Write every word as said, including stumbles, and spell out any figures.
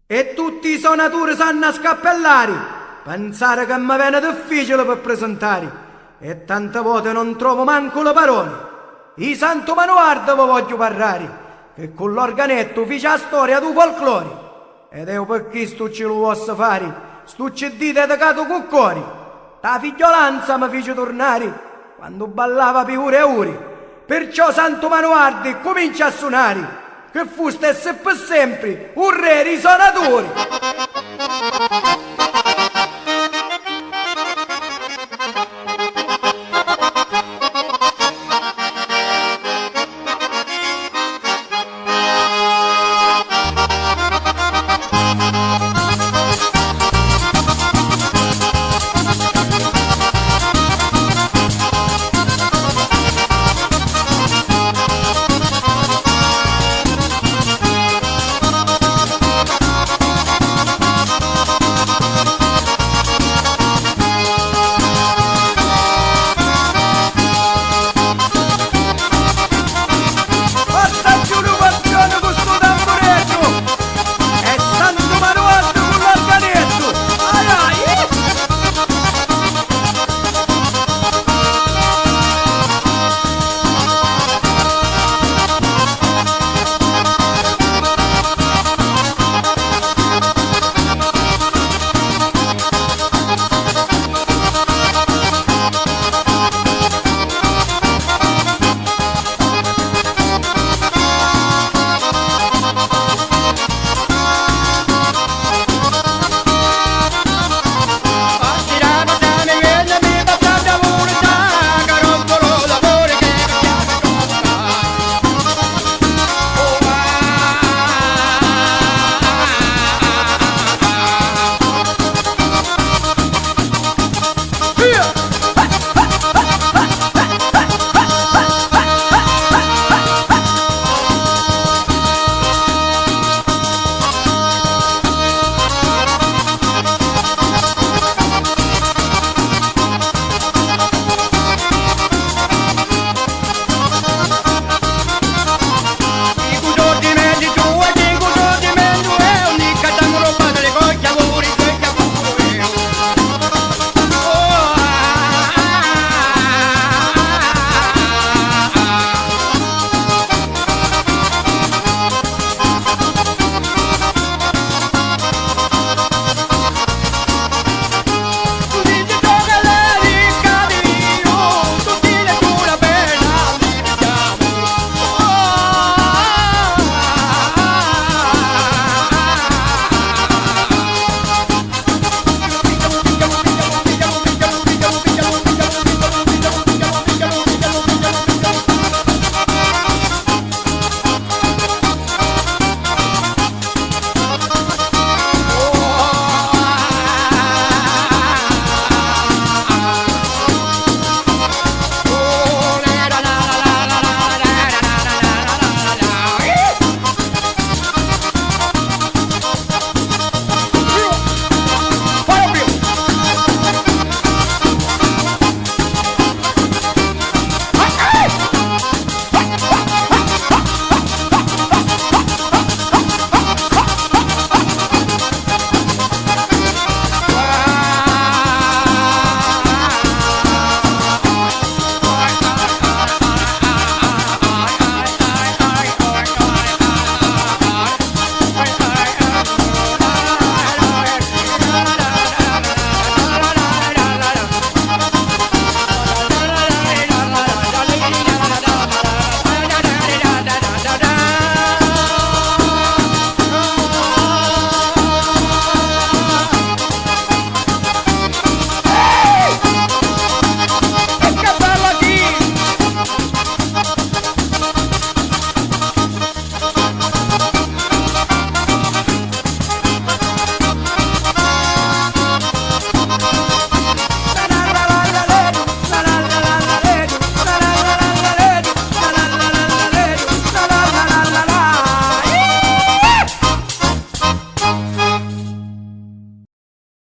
E tutti i sonaturi s'hannu a scappellari, pensari ca mi veni difficili pi prisintari, e tanti voti non trovu mancu li paroli. I Santu Manuardi vi vogghiu parrari, che cu l'organettu fici a storia du folclori. Ed eu pi chistu ci lu vossi fari, stu cd dedicatu cu cori. Ta figgiolanza mi fici turnari, quandu ballava pi uri e uri. Pirciò Santu Manuardi cumincia a sunari, che fusti e si pi sempri u re ri sonaturi.